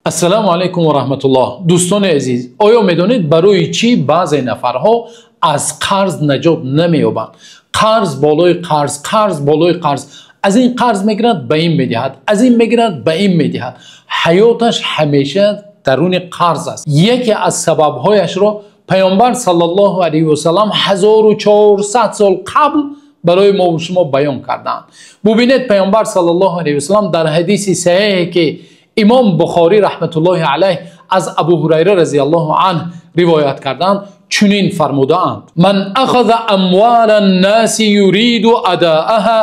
Ассалому алайкум ва раҳматуллоҳ. Дӯстони азиз, оё медонед барои чӣ баъзе нафарҳо аз қарз наҷот намеёбанд? Қарз болои қарз, қарз болои қарз. Аз ин қарз мегирад, ба ин медиҳад, аз ин мегирад, ба ин медиҳад. Ҳаёташ ҳамеша дарун қарз аст. Яке аз сабабҳояшро Паёмбар саллаллоҳу алайҳи васаллам 1400 сол қабл барои мо ва шумо баён кардаанд. Бубинед, Паёмбар саллаллоҳу алайҳи васаллам дар ҳадиси саҳеҳе ки Имом Бухорӣ раҳматуллоҳи алайҳ аз Абу Ҳурайра разияллоҳу анҳу ривоят кардаанд, чунин фармудаанд: ман ахаза амвалан-носи юриду адоаҳо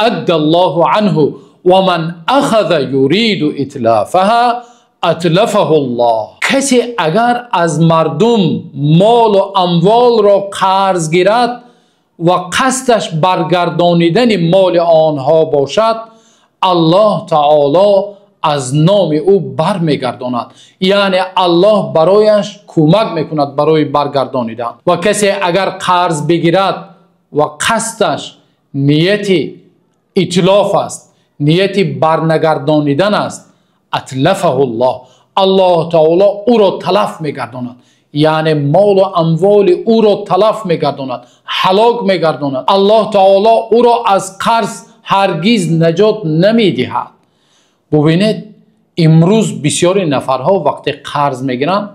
аддаллоҳу анҳу ва ман ахаза юриду итлофаҳо атлафаҳуллоҳ. Касе агар аз мардум мол ва амволро қарз гирад ва қасдаш баргардонидани моли онҳо бошад, Аллоҳ таъоло аз номи ӯ бармегардонад. Яъне Аллоҳ барояш кӯмак мекунад барои баргардонидан. Ва касе агар қарз бигирад ва қасдаш нияти итлоф аст, нияти барнагардонидан аст, атлафаҳуллоҳ, Аллоҳ таъоло ӯро талаф мегардонад. Яъне мол ва амволи ӯро талаф мегардонад, ҳалок мегардонад. Аллоҳ таъоло ӯро аз қарз ҳаргиз наҷот намедиҳад. Бубинед, имрӯз бисёри нафарҳо вақте қарз мегиранд,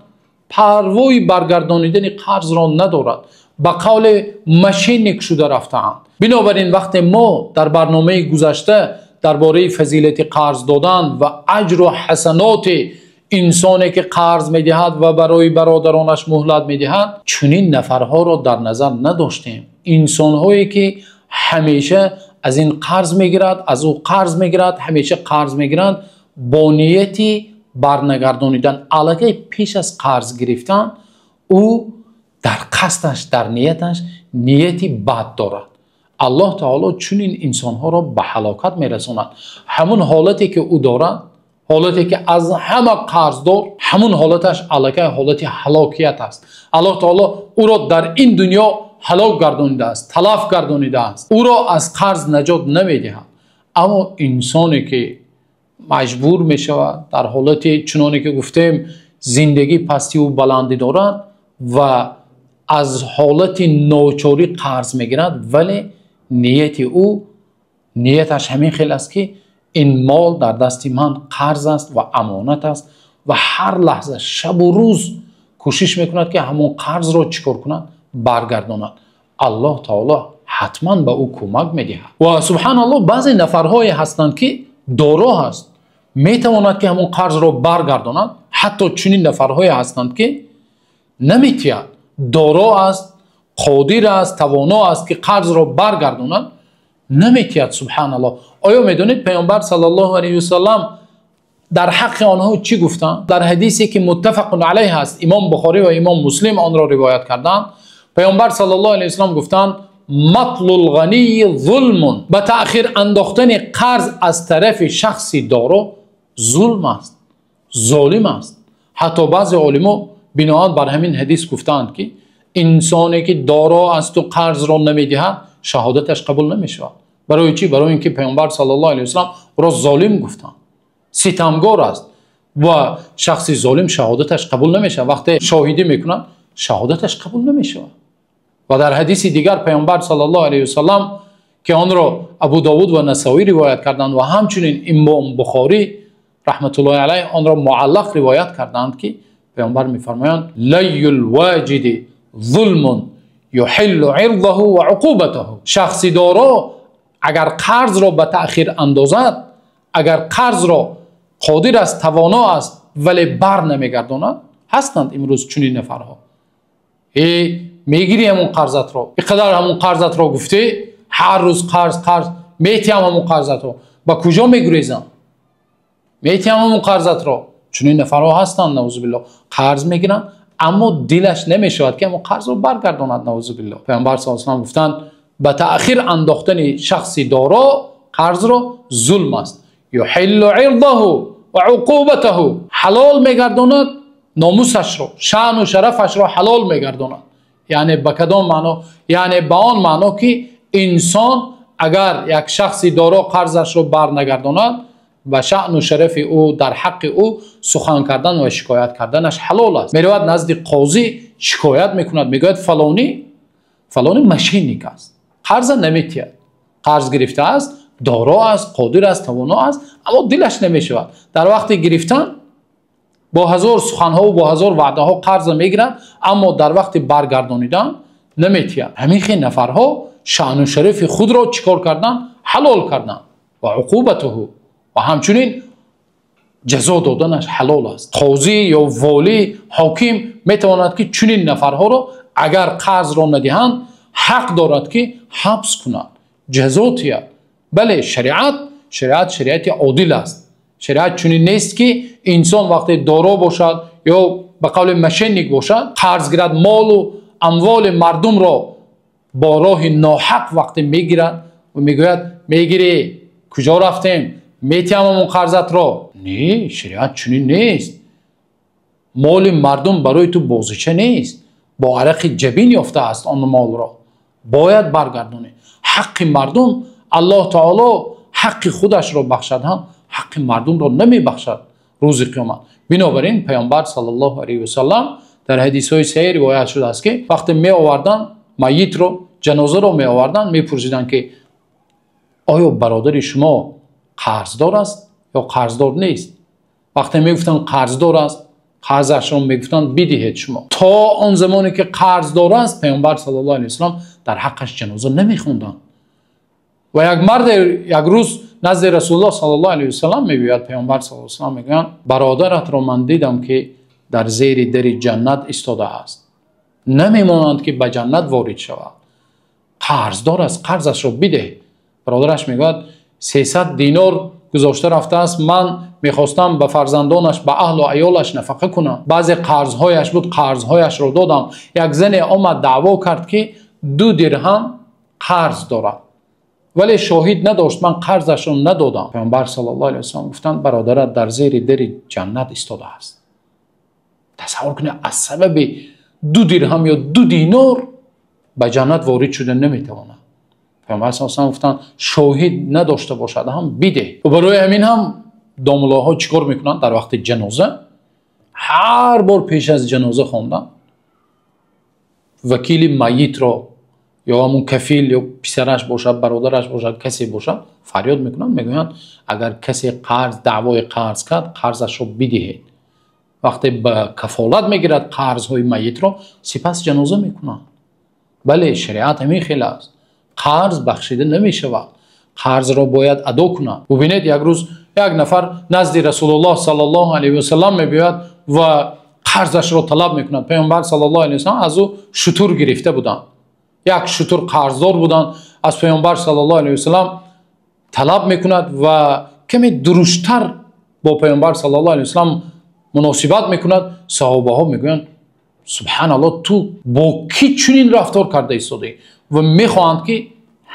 парвои баргардонидани қарзро надорад. Ба қавли мошинник шуда рафтаанд. Бинобар ин вақте мо дар барномаи гузашта дар бораи фазилати қарз додан ва аҷру ҳасаноти инсоне ки қарз медиҳад ва барои бародаронаш муҳлат медиҳад, чунин нафарҳоро дар назар надоштем. Инсонҳое ки ҳамеша аз ин қарз мегирад, аз ӯ қарз мегирад, ҳамеша қарз мегиранд бо нияти барнагардонидан. Алакай пеш аз қарз гирифтан ӯ дар қасдаш, дар нияташ нияти бад дорад. Аллоҳ таъоло чунин инсонҳоро ба ҳалокат мерасонад. Ҳамон ҳолате ки ӯ дорад, ҳолате ки аз ҳама қарздор, ҳамон ҳолаташ алакай ҳолати ҳалокият аст. Аллоҳ таъоло ӯро дар ин дунё ҳалок гардонидааст, талаф гардонидааст, ӯро аз қарз наҷот намедиҳад. Аммо инсоне ки маҷбур мешавад дар ҳолати чуноне ки гуфтем зиндагӣ пастӣ ва баландӣ дорад ва аз ҳолати ночорӣ қарз мегирад, вале нияти ӯ, нияташ ҳамин хел аст ки ин мол дар дасти ман қарз аст ва амонат аст ва ҳар лаҳза шабу рӯз кӯшиш мекунад ки ҳамон қарзро чӣ кор кунад? Баргардонад. Аллоҳ таъоло ҳатман ба ӯ кӯмак медиҳад. Ва субҳоналлоҳ, баъзе нафарҳое ҳастанд ки доро ҳаст, метавонад ки ҳамон қарзро баргардонад. Ҳатто чунин нафарҳое ҳастанд ки наметиҳад, доро аст, қодир аст, тавоно аст ки қарзро баргардонад, наметиҳад. Субҳоналлоҳ. Оё медонед Паёмбар саллаллоҳу алайҳи васаллам дар ҳаққи онҳо чӣ гуфтанд? Дар ҳадисе ки муттафақун алайҳ аст, Имом Бухорӣ ва Имом Муслим онро ривоят карданд, Паёмбар саллаллоҳу алайҳи васаллам гуфтанд: матлул ғании зулмун. Ба таъхир андохтани қарз аз тарафи шахси доро зулм аст, золим аст. Ҳатто баъзе олимо биноан бар ҳамин ҳадис гуфтанд ки инсоне ки доро аст ва қарзро намедиҳад, шаҳодаташ қабул намешавад. Барои чӣ? Барои инки Паёмбар саллаллоҳу алайҳи васаллам ӯро золим гуфтанд, ситамгор аст ва шахси золим шаҳодаташ қабул намешавад. Вақте шоҳидӣ мекунад, шаҳодаташ қабул намешавад. Ва дар ҳадиси дигар Паёмбар саллаллоҳу алайҳи васаллам ки онро Абу Довуд ва Насоӣ ривоят карданд ва ҳамчунин Имом Бухорӣ раҳматуллоҳи алайҳ онро муаллақ ривоят карданд ки Паёмбар мефармоянд: лайюл воҷиди зулмун юҳиллу ирзаҳу ва уқубатаҳу. Шахси доро агар қарзро ба таъхир андозад, агар қарзро қодир аст, тавоно аст, вале бар намегардонад, ҳастанд имрӯз чунин нафарҳо. Мегирӣ ҳамон қарзатро, инқадар ҳамон қарзатро гуфтӣ, ҳар рӯз қарз қарз метиҳам ҳамон қарзатро, ба куҷо мегурезам? Метиҳам ҳамон қарзатро. Чунин нафарҳо ҳастанд, наъузубиллоҳ, қарз мегиранд, аммо дилаш намешавад ки ҳамон қарзро баргардонад, наъузубиллоҳ. Паёмбар саллаллоҳу алайҳи васаллам гуфтанд: ба таъхир андохтани шахси доро қарзро зулм аст. юҳиллу ирзаҳу ва уқубатаҳу. Ҳалол мегардонад номусашро, шаъну шарафашро ҳалол мегардонад. Яъне ба кадом маъно? Яъне ба он маъно ки инсон агар як шахси доро қарзашро барнагардонад, Ба шаъну шарафи ӯ, дар ҳаққи ӯ сухан кардан ва шикоят карданаш ҳалол аст. Меравад назди қозӣ, шикоят мекунад, мегӯяд: фалонӣ фалонӣ мошенник аст, қарза наметиҳад, қарз гирифтааст, доро аст, қодир аст, тавоно аст, аммо дилаш намешавад. Дар вақти гирифтан бо ҳазор суханҳо ва бо ҳазор ваъдаҳо қарза мегирад, аммо дар вақти баргардонидан наметиҳад. Ҳамин хел нафарҳо шаъну шарафи худро чӣ кор карданд? Ҳалол карданд. Ва уқубатуҳу, ва ҳамчунин ҷазо доданаш ҳалол аст. Қозӣ ё волӣ, ҳоким метавонад, ки чунин нафарҳоро агар қарзро надиҳанд, ҳақ дорад, ки ҳабс кунад, ҷазо диҳад. Бале, шариат шариати одил аст. Шариат чунин нест, ки инсон вақте доро бошад ё ба қавли мошенник бошад, қарз гирад, молу амволи мардумро бо роҳи ноҳақ вақте мегирад ва мегӯяд: мегирӣ, куҷо рафтем, метиҳам он қарзатро. Не, шариат чунин нест. Моли мардум барои ту бозича нест. Бо арақи ҷабин ёфтааст он молро, бояд баргардонӣ. Ҳаққи мардум, Аллоҳ таоло ҳаққи худашро бахшад ҳам, ҳаққи мардумро намебахшад рӯзи қиёмат. Бинобар ин Паёмбар саллаллоҳу алайҳи васаллам дар ҳадисҳои саҳеҳ ривоят шудааст, ки вақте меоварданд майитро, ҷанозаро меоварданд, мепурсиданд, ки оё бародари шумо қарздор аст ё қарздор нест? Вақте мегуфтанд қарздор аст, қарзашро мегуфтанд бидиҳед шумо. То он замоне ки қарздор аст, Паёмбар саллаллоҳу алайҳи васаллам дар ҳаққаш ҷаноза намехонданд. Ва як марде як рӯз назди Расулуллоҳ саллаллоҳу алайҳи васаллам мегӯяд, Паёмбар саллаллоҳу алайҳи васаллам мегӯянд: бародаратро ман дидам, ки дар зери дари ҷаннат истодааст, намемонанд, ки ба ҷаннат ворид шавад, қарздор аст, қарзашро бидеҳ. Бародараш мегӯяд: 300 динор гузошта рафтааст, ман мехостам ба фарзандонаш, ба аҳлу аёлаш нафақа кунам, баъзе қарзҳояш буд, қарзҳояшро додам. Як зане омад, даъво кард, ки 2 дирҳам қарз дорад, вале шоҳид надошт, ман қарзашро надодам. Паёмбар саллаллоҳу алайҳи васаллам гуфтанд: бародарат дар зери дари ҷаннат истодааст. Тасаввур кунед, аз сабаби 2 дирҳам ё 2 динор ба ҷаннат ворид шуда наметавонад. Паёмбар саллаллоҳу алайҳи васаллам гуфтанд: шоҳид надошта бошад ҳам бидеҳ. Ва барои ҳамин ҳам домуллоҳо чӣ кор мекунанд дар вақти ҷаноза? Ҳар бор пеш аз ҷаноза хондан вакили майитро ё ҳамун кафил ё писараш бошад, бародараш бошад, касе бошад, фарёд мекунанд, мегӯянд: агар касе қарз, даъвои қарз кард, қарзашро бидиҳед. Вақте ба кафолат мегирад қарзҳои майитро, сипас ҷаноза мекунанд. Бале, шариат ҳамин хел аст. Қарз бахшида намешавад, қарзро бояд адо кунад. Бубинед, як рӯз як нафар назди Расулуллоҳ саллаллоҳу алайҳи васаллам мебиёяд ва қарзашро талаб мекунад. Паёмбар саллаллоҳу алайҳи васаллам аз ӯ шутур гирифта буданд, як шутур қарздор буданд. Аз Паёмбар саллаллоҳу алайҳи васаллам талаб мекунад ва каме дуруштар бо Паёмбар саллаллоҳу алайҳи васаллам муносибат мекунад. Саҳобаҳо мегӯянд: субҳаналлоҳ, ту бо кӣ чунин рафтор карда истодаӣ? Ва мехоҳанд, ки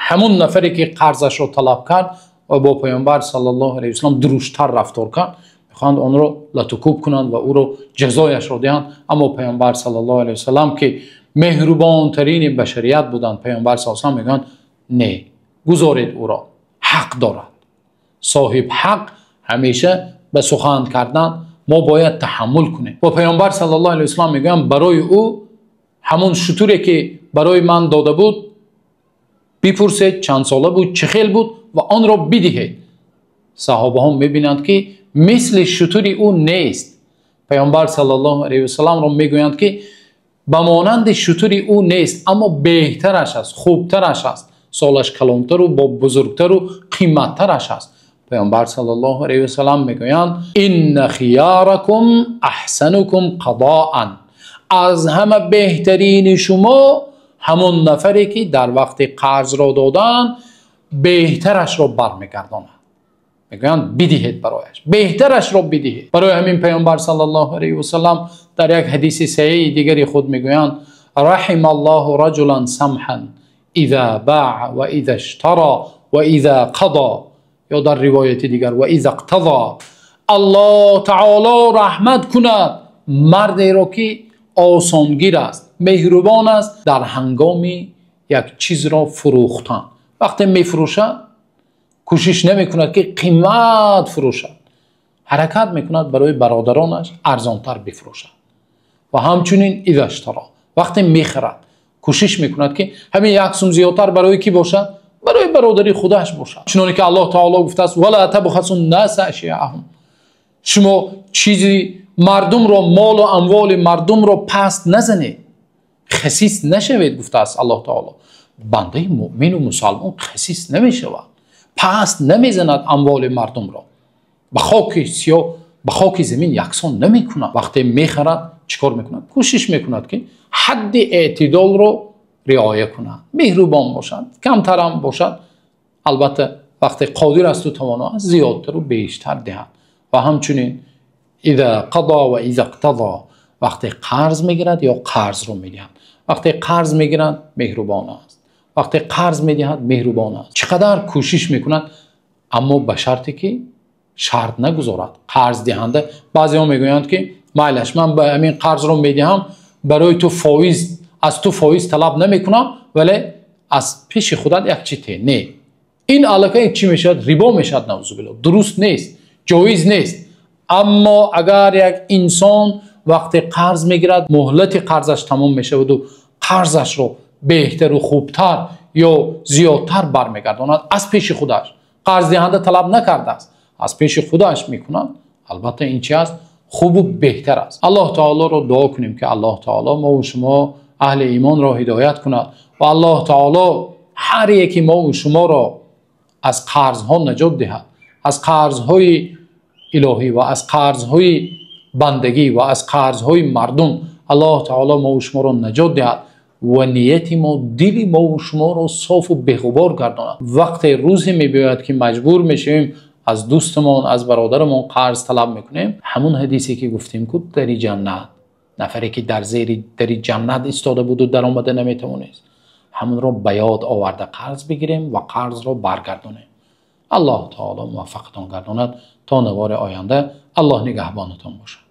ҳамун нафаре ки қарзашро талаб кард ва бо Паёмбар саллаллоҳу алайҳи васаллам дуруштар рафтор кард, мехоҳанд онро латукӯб кунанд ва ӯро ҷазояшро диҳанд. Аммо Паёмбар саллаллоҳу алайҳи васаллам, ки меҳрубонтарини башарият буданд, Паёмбар саллаллоҳу алайҳи васаллам мегӯянд: не, гузоред ӯро, ҳақ дорад. Соҳиб ҳақ ҳамеша ба сухан кардан мо бояд таҳаммул кунем. Ва Паёмбар саллаллоҳу алайҳи васаллам мегӯянд: барои ӯ ҳамон шутуре ки барои ман дода буд бипурсед, чанд сола буд, чӣ хел буд, ва онро бидиҳед. Саҳобаҳо мебинанд, ки мисли шутури ӯ нест. Паёмбар саллаллоҳу алайҳи васалламро мегӯянд, ки ба монанди шутури ӯ нест, аммо беҳтараш аст, хубтараш аст, солаш калонтару бо бузургтару қиматтараш аст. Паёмбар саллаллоҳу алайҳи васаллам мегӯянд: инна хияракум аҳсанукум қазоан, аз ҳама беҳтарини шумо ҳамон нафаре ки дар вақти қарзро додан беҳтарашро бармегардонад. Мегӯянд бидиҳед барояш, беҳтарашро бидиҳед. Барои ҳамин Паёмбар саллаллоҳу алайҳи васаллам дар як ҳадиси саҳеҳи дигари худ мегӯянд: раҳималлоҳу раҷулан самҳан иза баа ва иза иштара ва иза қазо, ё дар ривояти дигар ва иза иқтазо. Аллоҳ таоло раҳмат кунад мардеро, ки осонгир аст, меҳрубон аст дар ҳангоми як чизро фурӯхтан. Вақте мефурӯшад, Кӯшиш намекунад, ки қимат фурӯшад, ҳаракат мекунад барои бародаронаш арзонтар бифурӯшад. Ва ҳамчунин إذا اشترى, вақте мехарад, кӯшиш мекунад, ки ҳамин як сум зиёдтар барои кӣ бошад? Барои бародари худаш бошад. Чуноне ки Аллоҳ таоло гуфтааст: ولا تبخسوا الناس أشياءهم. Шумо чизи мардумро, молу амволи мардумро паст назанед, хасис нашавед, гуфтааст Аллоҳ таоло. Бандаи муъмину мусалмон хасис намешавад, паст намезанад, амволи мардумро ба хоки сиёҳ, ба хоки замин яксон намекунад. Вақте мехарад, чӣ кор мекунад? Кӯшиш мекунад, ки ҳадди эътидолро риоя кунад, меҳрубон бошад, камтарам бошад. Албатта, вақте қодир асту тавоно аст, зиёдтару бештар диҳад. Ва ҳамчунин إذا قضى وإذا اقتضى, вақте қарз мегирад ё қарзро медиҳад. Вақте қарз мегирад, меҳрубон аст, вақте қарз медиҳад, меҳрубон аст. Чӣ қадар кӯшиш мекунад, аммо ба шарте ки шарт нагузорад қарздиҳанда. Баъзеҳо мегӯянд, ки майлаш, ман ба ҳамин қарзро медиҳам, барои ту фоиз, аз ту фоиз талаб намекунам, вале аз пеши худат як чи те. Не, ин аллакай чӣ мешавад? Рибо мешавад, наъузу биллоҳ. Дуруст нест, ҷоиз нест. Аммо агар як инсон вақте қарз мегирад, муҳлати қарзаш тамом мешаваду қарзашро беҳтару хубтар ё зиёдтар бармегардонад, аз пеши худаш, қарздиҳанда талаб накардааст, аз пеши худаш мекунад, албатта, ин чи аст? Хубу беҳтар аст. Аллоҳ таолоро дуо кунем, ки Аллоҳ таоло мову шумо аҳли имонро ҳидоят кунад ва Аллоҳ таоло ҳар яки мову шуморо аз қарзҳо наҷот диҳад, аз қарзҳои илоҳӣ ва аз қарзҳои бандагӣ ва аз қарзҳои мардум. Аллоҳ таоло мову шуморо наҷот диҳад ва нияти мо, дили мову шуморо софу беғубор гардонад. Вақте рӯзе мебиёяд, ки маҷбур мешавем, аз дӯстамон, аз бародарамон қарз талаб мекунем, ҳамун ҳадисе ки гуфтем ку, дари ҷаннат, нафаре ки дар зери дари ҷаннат истода буду даромада наметавонист, ҳамунро ба ёд оварда қарз бигирем ва қарзро баргардонем. Аллоҳ таоло муваффақатон гардонад. То навори оянда Аллоҳ нигаҳбонатон бошад.